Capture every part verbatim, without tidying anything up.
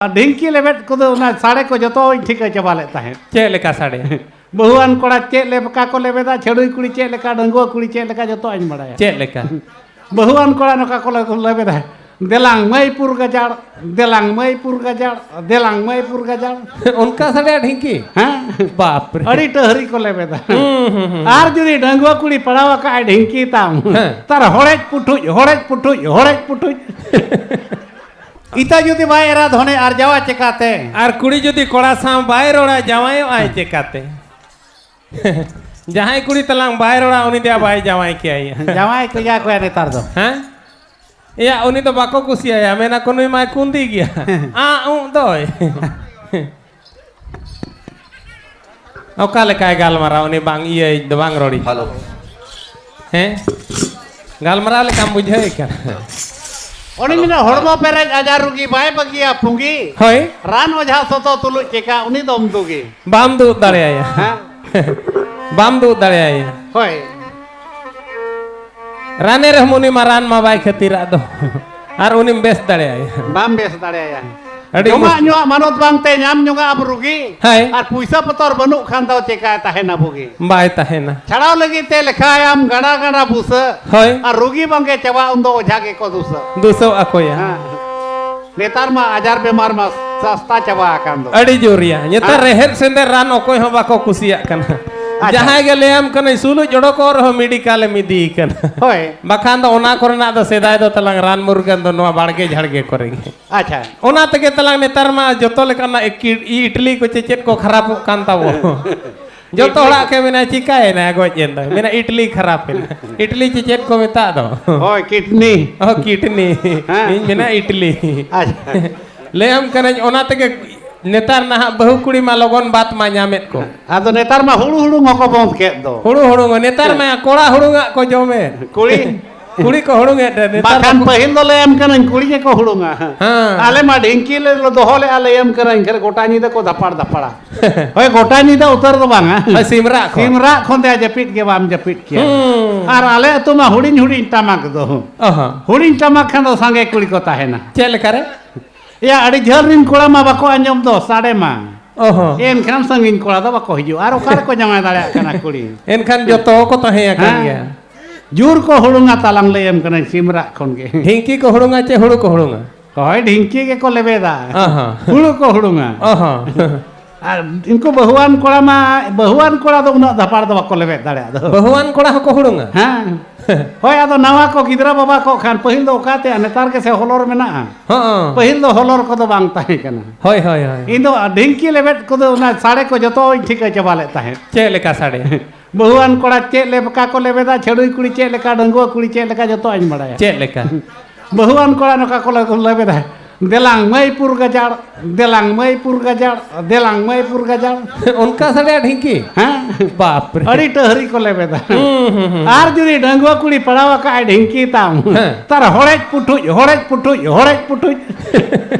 ᱟᱨ ᱰᱷᱤᱝᱠᱤ ᱞᱮᱵᱮᱫ ᱠᱚᱫᱚ ᱚᱱᱟ ᱥᱟᱰᱮ ᱠᱚ ᱡᱚᱛᱚᱧ ᱴᱷᱤᱠᱟᱹ ᱪᱟᱵᱟ ᱞᱮᱫ ᱛᱟᱦᱮᱸᱫ᱾ ᱪᱮᱫ ᱞᱮᱠᱟ ᱥᱟᱰᱮ? ᱵᱟᱹᱦᱩᱣᱟᱱ ᱠᱚᱲᱟ ᱪᱮᱫ ᱞᱮᱠᱟ ᱠᱚ ᱞᱮᱵᱮᱫᱟ, ᱪᱷᱟᱹᱰᱩᱭ ᱠᱩᱲᱤ ᱪᱮᱫ ᱞᱮᱠᱟ, ᱰᱟᱺᱜᱩᱣᱟᱹ ᱠᱩᱲᱤ ᱪᱮᱫ ᱞᱮᱠᱟ, ᱡᱚᱛᱚᱣᱟᱜ ᱤᱧ ᱵᱟᱲᱟᱭᱟ᱾ ᱪᱮᱫ ᱞᱮᱠᱟ? ᱵᱟᱹᱦᱩᱣᱟᱱ ᱠᱚᱲᱟ ᱱᱚᱝᱠᱟ ᱠᱚ ᱞᱮᱵᱮᱫᱟ, "ᱫᱮᱞᱟᱝ ᱢᱟᱹᱭᱯᱩᱨ ᱜᱟᱡᱟᱲ, ᱫᱮᱞᱟᱝ ᱢᱟᱹᱭᱯᱩᱨ ᱜᱟᱡᱟᱲ, ᱫᱮᱞᱟᱝ ᱢᱟᱹᱭᱯᱩᱨ ᱜᱟᱡᱟᱲ᱾" ᱚᱱᱠᱟ ᱥᱟᱰᱮᱭᱟ ᱰᱷᱤᱝᱠᱤ? ᱦᱮᱸ᱾ ᱵᱟᱯ ᱨᱮ᱾ ᱟᱹᱰᱤ ᱴᱟᱹᱦᱨᱤ ᱠᱚ ᱞᱮᱵᱮᱫᱟ᱾ ᱦᱩᱸ, ᱦᱩᱸ, ᱦᱩᱸ᱾ ᱟᱨ ᱡᱩᱫᱤ ᱰᱟᱺᱜᱩᱣᱟᱹ ᱠᱩᱲᱤ ᱯᱟᱲᱟᱣ ᱟᱠᱟᱫ ᱟᱭ ᱰᱷᱤᱝᱠᱤ ᱛᱟᱢ, ᱦᱮᱸ᱾ ᱛᱟᱨ ᱦᱚᱲᱮᱡ ᱯᱩᱴᱷᱩᱡ, ᱦᱚᱲᱮᱡ ᱯᱩᱴᱷᱩᱡ, ᱦᱚᱲᱮᱡ ᱯᱩᱴᱷᱩᱡ᱾ ᱤᱛᱟ ᱡᱩᱫᱤ ᱵᱟᱭ ᱮᱨᱟ ᱫᱷᱚᱱᱮ ᱟᱨ ᱡᱟᱶᱟᱭ ᱪᱮᱠᱟᱛᱮ? ᱟᱨ ᱠᱩᱲᱤ ᱡᱩᱫᱤ ᱠᱚᱲᱟ ᱥᱟᱶ ᱵᱟᱭ ᱨᱚᱲᱟ, ᱡᱟᱶᱟᱭᱚᱜ ᱟᱭ ᱪᱮᱠᱟᱛᱮ? ᱡᱟᱦᱟᱸᱭ ᱠᱩᱲᱤ ᱛᱟᱞᱟᱝ ᱵᱟᱭ ᱨᱚᱲᱟ, ᱩᱱᱤ ᱫᱚ ᱵᱟᱭ ᱡᱟᱶᱟᱭ ᱠᱮᱭᱟᱭ᱾ ᱡᱟᱶᱟᱭ ᱠᱚ ᱜᱮᱭᱟ ᱠᱚ ᱱᱮᱛᱟᱨ ᱫᱚ᱾ ᱦᱮᱸ? ᱮᱭᱟ, ᱩᱱᱤ ᱫᱚ ᱵᱟᱠᱚ ᱠᱩᱥᱤᱭᱟᱭᱟ, ᱢᱮᱱᱟ ᱠᱚ, "ᱱᱩᱭ ᱢᱟᱭ ᱠᱩᱸᱫᱤ ᱜᱮᱭᱟ, ᱟᱸ ᱩᱸ ᱫᱚᱭ᱾" ᱚᱠᱟ ᱞᱮᱠᱟᱭ ᱜᱟᱞᱢᱟᱨᱟᱣ, ᱩᱱᱤ ᱵᱟᱝ ᱤᱭᱟᱹ ᱫᱚ ᱵᱟᱝ ᱨᱚᱲᱤᱡ? ᱦᱮᱞᱳ᱾ ᱦᱮᱸ? ᱜᱟᱞᱢᱟᱨᱟᱣ ᱞᱮᱠᱟᱢ ᱵᱩᱡᱷᱟᱹᱣᱮ ᱠᱟᱱᱟ᱾ ᱩᱱᱤ ᱢᱮᱱᱟ, "ᱦᱚᱲᱢᱚ ᱯᱮᱨᱮᱡ ᱟᱡᱟᱨ ᱨᱩᱜᱤ ᱵᱟᱭ ᱵᱟᱹᱜᱤᱭᱟ ᱯᱩᱸᱜᱤ᱾ ᱦᱳᱭ᱾ ᱨᱟᱱ ᱚᱡᱷᱟ ᱥᱚᱛᱚ ᱛᱩᱞᱩᱡ ᱪᱮᱠᱟ, ᱩᱱᱤ ᱫᱚᱢ ᱫᱩᱜᱤ᱾" ᱵᱟᱢ ᱫᱩᱜ ᱫᱟᱲᱮᱭᱟᱭᱟ᱾ ᱦᱮᱸ? ᱵᱟᱢ ᱫᱩᱜ ᱫᱟᱲᱮᱭᱟᱭᱟ᱾ ᱦᱳᱭ᱾ ᱨᱟᱱᱮ ᱨᱮᱦᱚᱸ ᱩᱱᱤ ᱢᱟ ᱨᱟᱱ ᱢᱟ ᱵᱟᱭ ᱠᱷᱟᱹᱛᱤᱨᱟᱜ ᱫᱚ᱾ ᱟᱨ ᱩᱱᱤᱢ ᱵᱮᱥ ᱫᱟᱲᱮᱭᱟᱭᱟ᱾ ᱵᱟᱢ ᱵᱮᱥ ᱫᱟᱲᱮᱭᱟᱭᱟ᱾ ᱟᱹᱰᱤ ᱡᱚᱢᱟᱜ ᱢᱩᱥᱠᱤᱞ᱾ ᱧᱩᱣᱟᱜ ᱢᱟᱱᱚᱛ ᱵᱟᱝᱛᱮ ᱧᱟᱢ ᱧᱚᱜᱟ ᱟᱢ ᱨᱩᱜᱤ᱾ ᱦᱳᱭ᱾ ᱟᱨ ᱯᱩᱭᱥᱟᱹ ᱯᱚᱛᱚᱨ ᱵᱟᱹᱱᱩᱜ ᱠᱷᱟᱱ ᱫᱚ ᱪᱮᱠᱟᱭ ᱛᱟᱦᱮᱱᱟ ᱵᱩᱜᱤ? ᱵᱟᱭ ᱛᱟᱦᱮᱱᱟ᱾ ᱪᱷᱟᱲᱟᱣ ᱞᱟᱹᱜᱤᱫ ᱛᱮ ᱞᱮᱠᱷᱟᱭᱟᱢ ᱜᱟᱰᱟ ᱜᱟᱰᱟ ᱵᱩᱥᱟᱹᱜ᱾ ᱦᱳᱭ᱾ ᱟᱨ ᱨᱩᱜᱤ ᱵᱟᱝᱜᱮ ᱪᱟᱵᱟᱜ ᱩᱱᱫᱚ ᱚᱡᱷᱟ ᱜᱮᱠᱚ ᱫᱩᱥᱟᱹᱜ᱾ ᱫᱩᱥᱟᱹᱜ ᱟᱠᱚᱭᱟ᱾ ᱦᱮᱸ᱾ ᱱᱮᱛᱟᱨ ᱢᱟ ᱟᱡᱟᱨ ᱵᱮᱢᱟᱨ ᱢᱟ ᱥᱟᱥᱛᱟ ᱪᱟᱵᱟ ᱟᱠᱟᱱ ᱫᱚ᱾ ᱟᱹᱰᱤ ᱡᱳᱨ ᱭᱟ᱾ ᱱᱮᱛᱟᱨ ᱦᱮᱸ᱾ ᱨᱮᱦᱮᱫ ᱥᱮᱸᱫᱮᱨ ᱨᱟᱱ ᱚᱠᱚᱭ ᱦᱚᱸ ᱵᱟᱠᱚ ᱠᱩᱥᱤᱭᱟᱜ ᱠᱟᱱᱟ᱾ ᱟᱪᱪᱷᱟ᱾ ᱡᱟᱦᱟᱸᱭ ᱜᱮ ᱞᱟᱹᱭᱟᱢ ᱠᱟᱹᱱᱟᱹᱧ ᱥᱩᱞᱩᱡ ᱚᱰᱚᱠᱚᱜ ᱨᱮᱦᱚᱸ ᱢᱮᱰᱤᱠᱟᱞᱮᱢ ᱤᱫᱤᱭᱮ ᱠᱟᱱᱟ᱾ ᱦᱳᱭ᱾ ᱵᱟᱠᱷᱟᱱ ᱫᱚ ᱚᱱᱟ ᱠᱚᱨᱮᱱᱟᱜ ᱫᱚ ᱥᱮᱫᱟᱭ ᱫᱚ ᱛᱟᱞᱟᱝ ᱨᱟᱱ ᱢᱩᱨᱜᱟᱹᱱ ᱫᱚ ᱱᱚᱣᱟ ᱵᱟᱲᱜᱮ ᱡᱷᱟᱲᱜᱮ ᱠᱚᱨᱮ ᱜᱮ᱾ ᱟᱪᱪᱷᱟ᱾ ᱚᱱᱟ ᱛᱮᱜᱮ ᱛᱟᱞᱟᱝ ᱱᱮᱛᱟᱨ ᱢᱟ ᱡᱚᱛᱚ ᱞᱮᱠᱟᱱᱟᱜ ᱤᱠᱤ-, ᱤ-, ᱤᱴᱞᱤ ᱠᱚ ᱪᱮ ᱪᱮᱫ ᱠᱚ ᱠᱷᱟᱨᱟᱯᱚᱜ ᱠᱟᱱ ᱛᱟᱵᱚ᱾ ᱡᱚᱛᱚ ᱤᱴᱞᱤ ᱦᱚᱲᱟᱜ ᱠᱚ᱾ ᱜᱮ ᱢᱮᱱᱟ, "ᱪᱤᱠᱟᱭᱮᱱᱟ? ᱜᱚᱡ ᱮᱱ ᱫᱚ?" ᱢᱮᱱᱟ, "ᱤᱴᱞᱤ ᱠᱷᱟᱨᱟᱯ ᱮᱱᱟ᱾" ᱤᱴᱞᱤ ᱪᱮ ᱪᱮᱫ ᱠᱚ ᱢᱮᱛᱟᱜ ᱫᱚ? ᱦᱳᱭ, ᱠᱤᱰᱱᱤ᱾ ᱚ, ᱠᱤᱰᱱᱤ᱾ ᱦᱮᱸ᱾ ᱤᱧ ᱢᱮᱱᱟ, "ᱤᱴᱞᱤ᱾" ᱟᱪᱪᱷᱟ᱾ ᱞᱟᱹᱭᱟᱢ ᱠᱟᱹᱱᱟᱹᱧ, ᱚᱱᱟ ᱛᱮᱜᱮ ᱱᱮᱛᱟᱨ ᱱᱟᱦᱟᱜ ᱵᱟᱹᱦᱩ ᱠᱩᱲᱤ ᱢᱟ ᱞᱚᱜᱚᱱ ᱵᱟᱛ ᱢᱟ ᱧᱟᱢᱮᱫ ᱠᱚ᱾ ᱟᱫᱚ ᱱᱮᱛᱟᱨ ᱢᱟ ᱦᱩᱲᱩ ᱦᱩᱲᱩᱝ ᱦᱚᱸᱠᱚ ᱵᱚᱸᱫᱽ ᱠᱮᱫ ᱫᱚ᱾ ᱦᱩᱲᱩ ᱦᱩᱲᱩᱝ, ᱱᱮᱛᱟᱨ ᱢᱟ ᱠᱚᱲᱟ ᱦᱩᱲᱩᱝᱟᱜ ᱠᱚ ᱡᱚᱢᱮᱫ᱾ ᱠᱩᱲᱤ? ᱠᱩᱲᱤ ᱠᱚ ᱦᱩᱲᱩᱝᱮᱫ ᱨᱮ ᱱᱮᱛᱟᱨ ᱵᱟᱠᱷᱟᱱ ᱫᱚ ᱯᱟᱹᱦᱤᱞ ᱫᱚ ᱞᱟᱹᱭᱟᱢ ᱠᱟᱹᱱᱟᱹᱧ, ᱠᱩᱲᱤ ᱜᱮᱠᱚ ᱦᱩᱲᱩᱝᱟ᱾ ᱦᱮᱸ᱾ ᱟᱞᱮ ᱢᱟ ᱰᱷᱤᱝᱠᱤ ᱞᱮ ᱫᱚᱦᱚ ᱞᱮᱜᱼᱟ, ᱞᱟᱹᱭᱟᱢ ᱠᱟᱹᱱᱟᱹᱧ, ᱠᱷᱟᱹᱞᱤ ᱜᱚᱴᱟ ᱧᱤᱫᱟᱹ ᱠᱚ ᱫᱷᱟᱯᱟᱲ ᱫᱷᱟᱯᱟᱲᱟ᱾ ᱦᱳᱭ, ᱜᱚᱴᱟ ᱧᱤᱫᱟᱹ ᱩᱛᱟᱹᱨ ᱫᱚ ᱵᱟᱝᱟ᱾ ᱦᱳᱭ, ᱥᱤᱢ ᱨᱟᱜ ᱠᱷᱚᱱ᱾ ᱥᱤᱢ ᱨᱟᱜ ᱠᱷᱚᱱ ᱫᱚ ᱡᱟᱹᱯᱤᱫ ᱜᱮ ᱵᱟᱢ ᱡᱟᱹᱯᱤᱫ ᱠᱮᱭᱟ᱾ ᱦᱩᱸ᱾ ᱟᱨ ᱟᱞᱮ ᱟᱹᱛᱩ ᱢᱟ ᱦᱩᱰᱤᱧ ᱦᱩᱰᱤᱧ ᱴᱟᱢᱟᱠ ᱫᱚ᱾ ᱚ ᱦᱚᱸ᱾ ᱦᱩᱰᱤᱧ ᱴᱟᱢᱟᱠ ᱠᱷᱟᱱ ᱫᱚ ᱥᱟᱸᱜᱮ ᱠᱩᱲᱤ ᱠᱚ ᱛᱟᱦᱮᱱᱟ᱾ ᱪᱮᱫ ᱞᱮᱠᱟ ᱨᱮ? ᱮᱭᱟ, ᱟᱹᱰᱤ ᱡᱷᱟᱹᱞ ᱨᱤᱱ ᱠᱚᱲᱟ ᱢᱟ ᱵᱟᱠᱚ ᱟᱸᱡᱚᱢ ᱫᱚ ᱥᱟᱰᱮ ᱢᱟ᱾ ᱚᱦᱚᱸ᱾ ᱮᱱᱠᱷᱟᱱ ᱥᱟᱺᱜᱤᱧ ᱠᱚᱲᱟ ᱫᱚ ᱵᱟᱠᱚ ᱦᱤᱡᱩᱜᱼᱟ᱾ ᱟᱨ ᱚᱠᱟ ᱨᱮᱠᱚ ᱡᱟᱶᱟᱭ ᱫᱟᱲᱮᱭᱟᱜ ᱠᱟᱱᱟ ᱠᱩᱲᱤ? ᱮᱱᱠᱷᱟᱱ ᱡᱚᱛᱚ ᱠᱚ ᱛᱟᱦᱮᱸ ᱟᱠᱟᱱ ᱦᱮᱸ᱾ ᱜᱮᱭᱟ᱾ ᱡᱳᱨ ᱠᱚ ᱦᱩᱲᱩᱝᱟ ᱛᱟᱞᱟᱝ, ᱞᱟᱹᱭᱟᱢ ᱠᱟᱹᱱᱟᱹᱧ, ᱥᱤᱢᱨᱟᱜ ᱠᱷᱚᱱ ᱜᱮ᱾ ᱰᱷᱤᱝᱠᱤ ᱠᱚ ᱦᱩᱲᱩᱝᱟ ᱪᱮ ᱦᱩᱲᱩ ᱠᱚ ᱦᱩᱲᱩᱝᱟ? ᱦᱳᱭ, ᱰᱷᱤᱝᱠᱤ ᱜᱮᱠᱚ ᱞᱮᱵᱮᱫᱟ᱾ ᱚᱦᱚᱸ᱾ ᱦᱩᱲᱩ ᱠᱚ ᱦᱩᱲᱩᱝᱟ᱾ ᱚᱦᱚᱸ᱾ ᱟᱨ ᱩᱱᱠᱩ ᱵᱟᱹᱦᱩᱣᱟᱱ ᱠᱚᱲᱟ ᱢᱟ, ᱵᱟᱹᱦᱩᱣᱟᱱ ᱠᱚᱲᱟ ᱫᱚ ᱩᱱᱟᱹᱜ ᱫᱷᱟᱯᱟᱲ ᱫᱚ ᱵᱟᱠᱚ ᱞᱮᱵᱮᱫ ᱫᱟᱲᱮᱭᱟᱜ ᱫᱚ᱾ ᱵᱟᱹᱦᱩᱣᱟᱱ ᱠᱚᱲᱟ ᱦᱚᱸᱠᱚ ᱦᱩᱲᱩᱝᱟ? ᱦᱮᱸ᱾ ᱦᱳᱭ, ᱟᱫᱚ ᱱᱟᱣᱟ ᱠᱚ ᱜᱤᱫᱽᱨᱟᱹ ᱵᱟᱵᱟ ᱠᱚ ᱠᱷᱟᱱ, ᱯᱟᱹᱦᱤᱞ ᱫᱚ ᱚᱠᱟᱛᱮ, ᱟᱨ ᱱᱮᱛᱟᱨ ᱜᱮᱥᱮ ᱦᱚᱞᱚᱨ ᱢᱮᱱᱟᱜᱼᱟ᱾ ᱦᱚᱸ᱾ ᱯᱟᱹᱦᱤᱞ ᱫᱚ ᱦᱚᱞᱚᱨ ᱠᱚᱫᱚ ᱵᱟᱝ ᱛᱟᱦᱮᱸ ᱠᱟᱱᱟ᱾ ᱦᱳᱭ, ᱦᱳᱭ, ᱦᱳᱭ᱾ ᱤᱧ ᱫᱚ ᱰᱷᱤᱝᱠᱤ ᱞᱮᱵᱮᱫ ᱠᱚᱫᱚ ᱚᱱᱟ ᱥᱟᱰᱮ ᱠᱚ ᱡᱚᱛᱚᱧ ᱴᱷᱤᱠᱟᱹ ᱪᱟᱵᱟ ᱞᱮᱫ ᱛᱟᱦᱮᱸᱫ᱾ ᱪᱮᱫ ᱞᱮᱠᱟ ᱥᱟᱰᱮ? ᱵᱟᱹᱦᱩᱣᱟᱱ ᱠᱚᱲᱟ ᱪᱮᱫ ᱞᱮᱠᱟ ᱠᱚ ᱞᱮᱵᱮᱫᱟ, ᱪᱷᱟᱹᱰᱩᱭ ᱠᱩᱲᱤ ᱪᱮᱫ ᱞᱮᱠᱟ, ᱰᱟᱺᱜᱩᱣᱟᱹ ᱠᱩᱲᱤ ᱪᱮᱫ ᱞᱮᱠᱟ, ᱡᱚᱛᱚᱣᱟᱜ ᱤᱧ ᱵᱟᱲᱟᱭᱟ᱾ ᱪᱮᱫ ᱞᱮᱠᱟ? ᱵᱟᱹᱦᱩᱣᱟᱱ ᱠᱚᱲᱟ ᱱᱚᱝᱠᱟ ᱠᱚ ᱞᱮ-, ᱞᱮᱵᱮᱫᱟ, "ᱫᱮᱞᱟᱝ ᱢᱟᱹᱭ ᱯᱩᱨ ᱜᱟᱡᱟᱲ, ᱫᱮᱞᱟᱝ ᱢᱟᱹᱭ ᱯᱩᱨ ᱜᱟᱡᱟᱲ, ᱫᱮᱞᱟᱝ ᱢᱟᱹᱭ ᱯᱩᱨ ᱜᱟᱡᱟᱲ᱾" ᱚᱱᱠᱟ ᱥᱟᱰᱮᱭᱟ ᱰᱷᱤᱝᱠᱤ? ᱦᱮᱸ᱾ ᱵᱟᱯ ᱨᱮ᱾ ᱟᱹᱰᱤ ᱴᱟᱹᱦᱨᱤ ᱠᱚ ᱞᱮᱵᱮᱫᱟ᱾ ᱦᱩᱸ, ᱦᱩᱸ, ᱦᱩᱸ᱾ ᱟᱨ ᱡᱩᱫᱤ ᱰᱟᱺᱜᱩᱣᱟᱹ ᱠᱩᱲᱤ ᱯᱟᱲᱟᱣ ᱟᱠᱟᱫ ᱟᱭ ᱰᱷᱤᱝᱠᱤ ᱛᱟᱢ, ᱦᱮᱸ᱾ ᱛᱟᱨ ᱦᱚᱲᱮᱡ ᱯᱩᱴᱷᱩᱡ, ᱦᱚᱲᱮᱡ ᱯᱩᱴᱷᱩᱡ, ᱦᱚᱲᱮᱡ ᱯᱩᱴᱷᱩᱡ᱾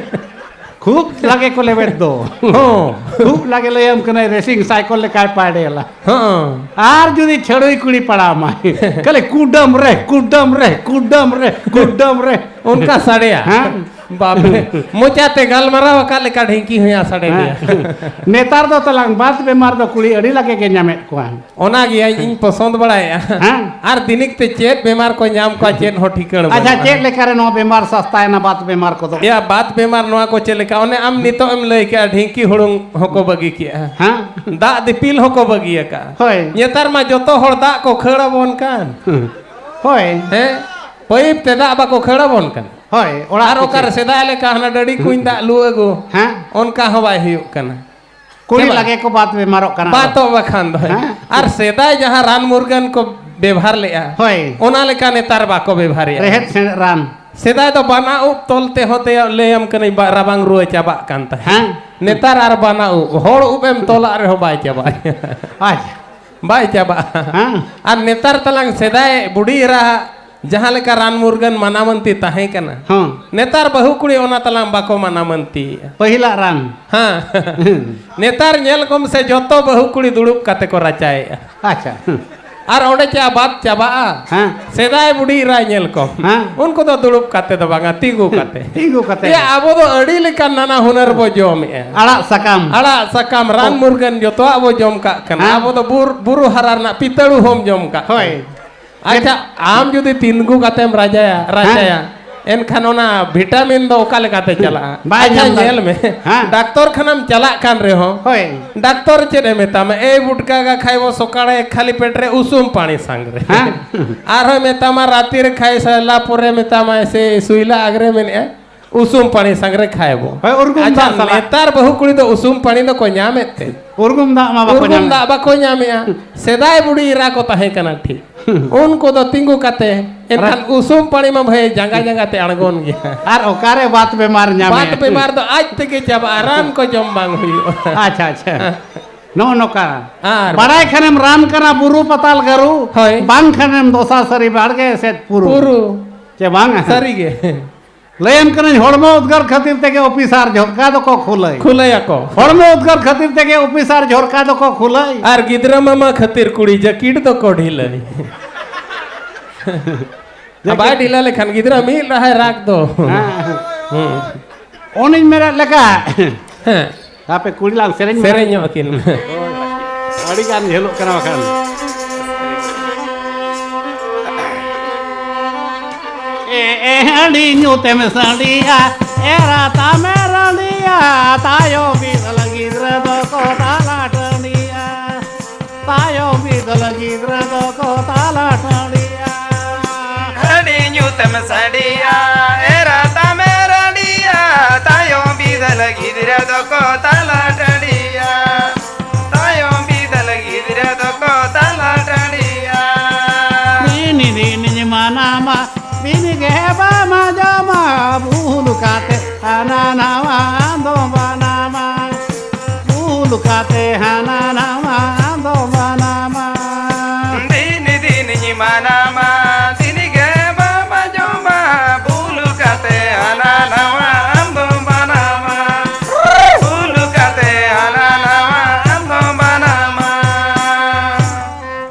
ᱠᱷᱩᱵ ᱞᱟᱜᱮ ᱠᱚ ᱞᱮᱵᱮᱫ ᱫᱚ᱾ ᱦᱚᱸ᱾ ᱠᱷᱩᱵ ᱞᱟᱜᱮ, ᱞᱟᱹᱭᱟᱢ ᱠᱟᱹᱱᱟᱹᱧ, ᱨᱮᱥᱤᱝ ᱥᱟᱭᱠᱚᱞ ᱞᱮᱠᱟᱭ ᱯᱟᱭᱰᱮᱞᱟ᱾ ᱦᱚᱸ᱾ ᱟᱨ ᱡᱩᱫᱤ ᱪᱷᱟᱹᱲᱩᱭ ᱠᱩᱲᱤ ᱯᱟᱲᱟᱣ ᱢᱟᱭ, ᱠᱷᱟᱹᱞᱤ ᱠᱩᱰᱟᱹᱢ ᱨᱮ, ᱠᱩᱰᱟᱹᱢ ᱨᱮ, ᱠᱩᱰᱟᱹᱢ ᱨᱮ, ᱠᱩᱰᱟᱹᱢ ᱨᱮ᱾ ᱚᱱᱠᱟ ᱥᱟᱰᱮᱭᱟ? ᱦᱮᱸ᱾ ᱵᱟᱯ ᱨᱮ᱾ ᱢᱚᱪᱟᱛᱮ ᱜᱟᱞᱢᱟᱨᱟᱣ ᱟᱠᱟᱫ ᱞᱮᱠᱟ ᱰᱷᱤᱝᱠᱤ ᱦᱚᱸᱭᱟ ᱥᱟᱰᱮ ᱦᱮᱸ᱾ ᱜᱮᱭᱟ᱾ ᱱᱮᱛᱟᱨ ᱫᱚ ᱛᱟᱞᱟᱝ ᱵᱟᱛ ᱵᱮᱢᱟᱨ ᱫᱚ ᱠᱩᱲᱤ ᱟᱹᱰᱤ ᱞᱟᱜᱮ ᱜᱮ ᱧᱟᱢᱮᱫ ᱠᱚᱣᱟ᱾ ᱚᱱᱟ ᱜᱮ ᱤᱧ ᱯᱚᱥᱚᱸᱫ ᱵᱟᱲᱟᱭᱮᱫᱼᱟ᱾ ᱦᱮᱸ᱾ ᱟᱨ ᱫᱤᱱᱤᱠ ᱛᱮ ᱪᱮᱫ ᱵᱮᱢᱟᱨ ᱠᱚ ᱧᱟᱢ ᱠᱚᱣᱟ, ᱪᱮᱫ ᱦᱚᱸ ᱴᱷᱤᱠᱟᱹᱬ ᱟᱪᱪᱷᱟ, ᱵᱟᱹᱱᱩᱜᱼᱟ᱾ ᱪᱮᱫ ᱞᱮᱠᱟᱨᱮ ᱱᱚᱣᱟ ᱵᱮᱢᱟᱨ ᱥᱟᱥᱛᱟᱭᱮᱱᱟ, ᱵᱟᱛ ᱵᱮᱢᱟᱨ ᱠᱚᱫᱚ? ᱮᱭᱟ, ᱵᱟᱛ ᱵᱮᱢᱟᱨ ᱱᱚᱣᱟ ᱠᱚ ᱪᱮᱫ ᱞᱮᱠᱟ? ᱚᱱᱮ ᱟᱢ ᱱᱤᱛᱚᱜ ᱮᱢ ᱞᱟᱹᱭ ᱠᱮᱜᱼᱟ, ᱰᱷᱤᱝᱠᱤ ᱦᱩᱲᱩᱝ ᱦᱚᱸᱠᱚ ᱵᱟᱹᱜᱤ ᱠᱮᱜᱼᱟ᱾ ᱦᱮᱸ᱾ ᱫᱟᱜ ᱫᱤᱯᱤᱞ ᱦᱚᱸᱠᱚ ᱵᱟᱹᱜᱤ ᱟᱠᱟᱜᱼᱟ᱾ ᱦᱳᱭ᱾ ᱱᱮᱛᱟᱨ ᱢᱟ ᱡᱚᱛᱚ ᱦᱚᱲ ᱫᱟᱜ ᱠᱚ ᱠᱷᱟᱹᱲ ᱟᱵᱚᱱ ᱠᱟᱱ᱾ ᱦᱳᱭ᱾ ᱦᱮᱸ? ᱯᱟᱭᱤᱯ ᱛᱮ ᱫᱟᱜ ᱵᱟᱠᱚ ᱠᱷᱟᱹᱲ ᱟᱵᱚᱱ ᱠᱟᱱ᱾ ᱦᱳᱭ, ᱚᱲᱟᱜ ᱟᱨ ᱯᱤᱪᱷᱤ᱾ ᱚᱠᱟᱨᱮ ᱥᱮᱫᱟᱭ ᱞᱮᱠᱟ ᱦᱟᱱᱟ ᱰᱟᱹᱰᱤ ᱠᱩᱧ ᱫᱟᱜ ᱞᱩ ᱟᱹᱜᱩ? ᱦᱮᱸ᱾ ᱚᱱᱠᱟ ᱦᱚᱸ ᱵᱟᱭ ᱦᱩᱭᱩᱜ ᱠᱟᱱᱟ᱾ ᱠᱩᱲᱤ ᱦᱮᱸ ᱵᱟᱝ? ᱞᱟᱜᱮ ᱠᱚ ᱵᱟᱛ ᱵᱮᱢᱟᱨᱚᱜ ᱠᱟᱱᱟ᱾ ᱵᱟᱛᱚ ᱵᱟᱠᱷᱟᱱ ᱫᱚ᱾ ᱦᱮᱸ? ᱟᱨ ᱥᱮᱫᱟᱭ ᱡᱟᱦᱟᱸ ᱨᱟᱱ ᱢᱩᱨᱜᱟᱹᱱ ᱠᱚ ᱵᱮᱵᱷᱟᱨ ᱞᱮᱜᱼᱟ, ᱦᱳᱭ᱾ ᱚᱱᱟ ᱞᱮᱠᱟ ᱱᱮᱛᱟᱨ ᱵᱟᱠᱚ ᱵᱮᱵᱷᱟᱨᱮᱜᱼᱟ᱾ ᱨᱮᱦᱮᱫ ᱥᱮᱸᱫᱮᱫ ᱨᱟᱱ᱾ ᱥᱮᱫᱟᱭ ᱫᱚ ᱵᱟᱱᱟ ᱩᱵ ᱛᱚᱞ ᱛᱮᱦᱚᱸ ᱛᱮ ᱞᱟᱹᱭᱟᱢ ᱠᱟᱹᱱᱟᱹᱧ, ᱵᱟ-, ᱨᱟᱵᱟᱝ ᱨᱩᱣᱟᱹ ᱪᱟᱵᱟᱜ ᱠᱟᱱ ᱛᱟᱦᱮᱸᱫ᱾ ᱦᱮᱸ᱾ ᱱᱮᱛᱟᱨ ᱟᱨ ᱵᱟᱱᱟ ᱩᱵ, ᱦᱚᱲ ᱩᱵ ᱮᱢ ᱛᱚᱞᱟᱜ ᱨᱮᱦᱚᱸ ᱵᱟᱭ ᱪᱟᱵᱟᱜᱼᱟ᱾ ᱟᱪᱪᱷᱟ᱾ ᱵᱟᱭ ᱪᱟᱵᱟᱜᱼᱟ᱾ ᱦᱮᱸ᱾ ᱟᱨ ᱱᱮᱛᱟᱨ ᱛᱟᱞᱟᱝ ᱥᱮᱫᱟᱭ ᱵᱩᱰᱷᱤ ᱮᱨᱟ ᱡᱟᱦᱟᱸ ᱞᱮᱠᱟ ᱨᱟᱱ ᱢᱩᱨᱜᱟᱹᱱ ᱢᱟᱱᱟᱢᱟᱹᱱᱛᱤ ᱛᱟᱦᱮᱸ ᱠᱟᱱᱟ, ᱦᱚᱸ᱾ ᱱᱮᱛᱟᱨ ᱵᱟᱹᱦᱩ ᱠᱩᱲᱤ ᱚᱱᱟ ᱛᱟᱞᱟᱝ ᱵᱟᱠᱚ ᱢᱟᱱᱟᱢᱟᱹᱱᱛᱤᱭᱮᱜᱼᱟ᱾ ᱯᱟᱹᱦᱤᱞᱟᱜ ᱨᱟᱱ᱾ ᱦᱮᱸ᱾ ᱱᱮᱛᱟᱨ ᱧᱮᱞ ᱠᱚᱢ ᱥᱮ, ᱡᱚᱛᱚ ᱵᱟᱹᱦᱩ ᱠᱩᱲᱤ ᱫᱩᱲᱩᱵ ᱠᱟᱛᱮ ᱠᱚ ᱨᱟᱪᱟᱭᱮᱜᱼᱟ᱾ ᱟᱪᱪᱷᱟ᱾ ᱟᱨ ᱚᱸᱰᱮ ᱪᱟ ᱵᱟᱫ ᱪᱟᱵᱟᱜᱼᱟ᱾ ᱦᱮᱸ᱾ ᱥᱮᱫᱟᱭ ᱵᱩᱰᱷᱤ ᱮᱨᱟ ᱧᱮᱞ ᱠᱚᱢ᱾ ᱦᱮᱸ᱾ ᱩᱱᱠᱩ ᱫᱚ ᱫᱩᱲᱩᱵ ᱠᱟᱛᱮ ᱫᱚ ᱵᱟᱝᱟ, ᱛᱤᱸᱜᱩ ᱠᱟᱛᱮ᱾ ᱛᱤᱸᱜᱩ ᱠᱟᱛᱮ᱾ ᱮᱭᱟ, ᱟᱵᱚ ᱫᱚ ᱟᱹᱰᱤ ᱞᱮᱠᱟᱱ ᱱᱟᱱᱟ ᱦᱩᱱᱟᱹᱨ ᱵᱚ ᱡᱚᱢᱮᱜᱼᱟ᱾ ᱟᱲᱟᱜ ᱥᱟᱠᱟᱢ᱾ ᱟᱲᱟᱜ ᱥᱟᱠᱟᱢ, ᱨᱟᱱ ᱚ᱾ ᱢᱩᱨᱜᱟᱹᱱ ᱡᱚᱛᱚᱣᱟᱜ ᱵᱚ ᱡᱚᱢ ᱠᱟᱜ ᱠᱟᱱᱟ᱾ ᱦᱮᱸ᱾ ᱟᱵᱚ ᱫᱚ ᱵᱩᱨ-, ᱵᱩᱨᱩ ᱦᱟᱨᱟ ᱨᱮᱱᱟᱜ ᱯᱤᱛᱟᱹᱲᱩ ᱦᱚᱸᱢ ᱡᱚᱢ ᱠᱟᱜ ᱦᱳᱭ᱾ ᱠᱟᱱᱟ᱾ ᱟᱪᱪᱷᱟ, ᱟᱢ ᱡᱩᱫᱤ ᱛᱤᱸᱜᱩ ᱠᱟᱛᱮᱢ ᱨᱟᱡᱟᱭᱟ, ᱨᱟᱪᱟᱭᱟ, ᱦᱮᱸ᱾ ᱮᱱᱠᱷᱟᱱ ᱚᱱᱟ ᱵᱷᱤᱴᱟᱢᱤᱱ ᱫᱚ ᱚᱠᱟ ᱞᱮᱠᱟᱛᱮ ᱪᱟᱞᱟᱜᱼᱟ? ᱵᱟᱭ ᱟᱪᱪᱷᱟ, ᱧᱟᱢ ᱧᱮᱞ ᱫᱟᱲᱮᱭᱟᱜᱼᱟ᱾ ᱢᱮ᱾ ᱦᱮᱸ᱾ ᱰᱟᱠᱛᱚᱨ ᱠᱷᱟᱱᱟᱢ ᱪᱟᱞᱟᱜ ᱠᱟᱱ ᱨᱮᱦᱚᱸ, ᱦᱳᱭ᱾ ᱰᱟᱠᱛᱚᱨ ᱪᱮᱫ ᱮ ᱢᱮᱛᱟᱢᱟ? "ᱮᱭ ᱵᱩᱴᱠᱟ ᱜᱟ ᱠᱷᱟᱭᱵᱚ ᱥᱚᱠᱟᱲᱮ ᱠᱷᱟᱹᱞᱤ ᱯᱮᱴ ᱨᱮ ᱩᱥᱩᱢ ᱯᱟᱹᱱᱤ ᱥᱟᱝ ᱨᱮ᱾" ᱦᱮᱸ᱾ ᱟᱨᱦᱚᱸᱭ ᱢᱮᱛᱟᱢᱟ ᱨᱟᱛᱤ ᱨᱮ ᱠᱷᱟᱭ ᱥᱟᱞᱟ ᱯᱚᱨᱮ ᱢᱮᱛᱟᱢᱟᱭ ᱥᱮ ᱥᱩᱭᱞᱟ ᱟᱜᱽᱨᱮ ᱢᱮᱱᱮᱜᱼᱟ, ᱩᱥᱩᱢ ᱯᱟᱹᱱᱤ ᱥᱟᱝ ᱨᱮ ᱠᱷᱟᱭᱵᱚ᱾ ᱦᱳᱭ, ᱩᱨᱜᱩᱢ ᱟᱪᱪᱷᱟ, ᱫᱟᱜ ᱥᱟᱞᱟᱜ᱾ ᱱᱮᱛᱟᱨ ᱵᱟᱹᱦᱩ ᱠᱩᱲᱤ ᱫᱚ ᱩᱥᱩᱢ ᱯᱟᱹᱱᱤ ᱫᱚᱠᱚ ᱧᱟᱢᱮᱫ ᱛᱮ? ᱩᱨᱜᱩᱢ ᱫᱟᱜ ᱢᱟ ᱵᱟᱠᱚ ᱩᱨᱜᱩᱢ ᱧᱟᱢᱮᱫ᱾ ᱫᱟᱜ ᱵᱟᱠᱚ ᱧᱟᱢᱮᱜᱼᱟ᱾ ᱥᱮᱫᱟᱭ ᱵᱩᱰᱷᱤ ᱮᱨᱟ ᱠᱚ ᱛᱟᱦᱮᱸ ᱠᱟᱱᱟ ᱴᱷᱤᱠ᱾ ᱩᱱᱠᱩ ᱫᱚ ᱛᱤᱸᱜᱩ ᱠᱟᱛᱮ, ᱮᱱᱠᱷᱟᱱ ᱨᱟ- ᱩᱥᱩᱢ ᱯᱟᱹᱱᱤ ᱢᱟ ᱵᱷᱟᱹᱭ ᱡᱟᱸᱜᱟ ᱡᱟᱸᱜᱟ ᱛᱮ ᱟᱬᱜᱚᱱ ᱜᱮᱭᱟ᱾ ᱟᱨ ᱚᱠᱟᱨᱮ ᱵᱟᱛ ᱵᱮᱢᱟᱨ ᱧᱟᱢᱮᱭᱟ? ᱵᱟᱛ ᱵᱮᱢᱟᱨ ᱫᱚ ᱟᱡ ᱛᱮᱜᱮ ᱪᱟᱵᱟᱜᱼᱟ, ᱨᱟᱱ ᱠᱚ ᱡᱚᱢ ᱵᱟᱝ ᱦᱩᱭᱩᱜᱼᱟ᱾ ᱟᱪᱪᱷᱟ, ᱟᱪᱪᱷᱟ᱾ ᱱᱚᱜᱼᱚ ᱱᱚᱝᱠᱟ᱾ ᱟᱨ ᱵᱟᱲᱟᱭ ᱠᱷᱟᱱᱮᱢ ᱨᱟᱱ ᱠᱟᱱᱟ ᱵᱩᱨᱩ ᱯᱟᱛᱟᱞ ᱜᱟᱹᱨᱩ, ᱦᱳᱭ᱾ ᱵᱟᱝ ᱠᱷᱟᱱᱮᱢ ᱫᱚᱥᱟ ᱥᱟᱹᱨᱤ ᱵᱟᱲᱜᱮ ᱥᱮᱫ ᱯᱩᱨᱩ᱾ ᱯᱩᱨᱩ᱾ ᱪᱮ ᱵᱟᱝ? ᱥᱟᱹᱨᱤ ᱜᱮ᱾ ᱞᱟᱹᱭᱟᱢ ᱠᱟᱹᱱᱟᱹᱧ, ᱦᱚᱲᱢᱚ ᱩᱫᱽᱜᱟᱹᱨ ᱠᱷᱟᱹᱛᱤᱨ ᱛᱮᱜᱮ ᱚᱯᱷᱤᱥᱟᱨ ᱡᱷᱚᱨᱠᱟ ᱫᱚᱠᱚ ᱠᱷᱩᱞᱟᱹᱭ᱾ ᱠᱷᱩᱞᱟᱹᱭᱟᱠᱚ᱾ ᱦᱚᱲᱢᱚ ᱩᱫᱽᱜᱟᱹᱨ ᱠᱷᱟᱹᱛᱤᱨ ᱛᱮᱜᱮ ᱚᱯᱷᱤᱥᱟᱨ ᱡᱷᱚᱨᱠᱟ ᱫᱚᱠᱚ ᱠᱷᱩᱞᱟᱹᱭ᱾ ᱟᱨ ᱜᱤᱫᱽᱨᱟᱹ ᱢᱟᱢᱟ ᱠᱷᱟᱹᱛᱤᱨ ᱠᱩᱲᱤ ᱡᱟᱹᱠᱤᱴ ᱫᱚᱠᱚ ᱰᱷᱤᱞᱟᱹᱭ᱾ ᱡᱟᱹᱠᱤᱴ᱾ ᱵᱟᱭ ᱰᱷᱤᱞᱟᱹ ᱞᱮᱠᱷᱟᱱ ᱜᱤᱫᱽᱨᱟᱹ ᱢᱤᱫ ᱞᱟᱦᱟᱭ ᱨᱟᱜᱽ ᱫᱚ᱾ ᱦᱮᱸ᱾ ᱦᱩᱸ᱾ ᱚᱱᱮᱧ ᱢᱮᱱᱮᱫ ᱞᱮᱠᱟ᱾ ᱦᱮᱸ᱾ ᱦᱟᱯᱮ ᱠᱩᱲᱤ ᱞᱟᱝ ᱥᱮᱨᱮᱧ ᱢᱟ᱾ ᱥᱮᱨᱮᱧ ᱧᱚᱜ ᱠᱤᱱ ᱢᱮ᱾ ᱦᱳᱭ, ᱟᱹᱰᱤ ᱜᱟᱱ ᱡᱷᱟᱹᱞᱚᱜ ᱠᱟᱱᱟ ᱵᱟᱠᱷᱟᱱ᱾ ᱮ, ᱮ, ᱦᱟᱺᱰᱤ ᱧᱩ ᱛᱮᱢ ᱥᱟᱺᱰᱤᱭᱟ, ᱮᱨᱟ ᱛᱟᱢᱮ ᱨᱟᱺᱰᱤᱭᱟ, ᱛᱟᱭᱚᱢ ᱵᱤᱫᱟᱹᱞ ᱜᱤᱫᱽᱨᱟᱹ ᱫᱚᱠᱚ ᱛᱟᱞᱟ ᱴᱟᱺᱰᱤᱭᱟ᱾ ᱛᱟᱭᱚᱢ ᱵᱤᱫᱟᱹᱞ ᱜᱤᱫᱽᱨᱟᱹ ᱫᱚᱠᱚ ᱛᱟᱞᱟ ᱴᱟᱺᱰᱤᱭᱟ᱾ ᱦᱟᱺᱰᱤ ᱧᱩ ᱛᱮᱢ ᱥᱟᱺᱰᱤᱭᱟ, ᱮᱨᱟ ᱛᱟᱢᱮ ᱨᱟᱺᱰᱤᱭᱟ, ᱛᱟᱭᱚᱢ ᱵᱤᱫᱟᱹᱞ ᱜᱤᱫᱽᱨᱟᱹ ᱫᱚᱠᱚ ᱛᱟᱞᱟ ᱴᱟᱺᱰᱤᱭᱟ᱾ ᱛᱟᱭᱚᱢ ᱵᱤᱫᱟᱹᱞ ᱜᱤᱫᱽᱨᱟᱹ ᱫᱚᱠᱚ ᱛᱟᱞᱟ ᱴᱟᱺᱰᱤᱭᱟ᱾ ᱫᱤᱱ ᱫᱤᱱᱤᱧ ᱢᱟᱱᱟᱢᱟ, ᱫᱤᱱ ᱜᱮ ᱵᱟᱢ ᱟᱸᱡᱚᱢᱟ, ᱵᱷᱩᱞ ᱠᱟᱛᱮ ᱦᱟᱱᱟ ᱱᱟᱣᱟ ᱟᱢ ᱫᱚᱢ ᱵᱟᱱᱟᱢᱟ᱾ ᱵᱷᱩᱞ ᱠᱟᱛᱮ ᱦᱟᱱᱟ ᱱᱟᱣᱟ ᱟᱢ ᱫᱚᱢ ᱵᱟᱱᱟᱢᱟ᱾ ᱫᱤᱱ ᱫᱤᱱᱤᱧ ᱢᱟᱱᱟᱢᱟ, ᱫᱤᱱ ᱜᱮ ᱵᱟᱢ ᱟᱸᱡᱚᱢᱟ, ᱵᱷᱩᱞ ᱠᱟᱛᱮ ᱦᱟᱱᱟ ᱱᱟᱣᱟ ᱟᱢ ᱫᱚᱢ ᱵᱟᱱᱟᱢᱟ᱾ ᱵᱷᱩᱞ ᱠᱟᱛᱮ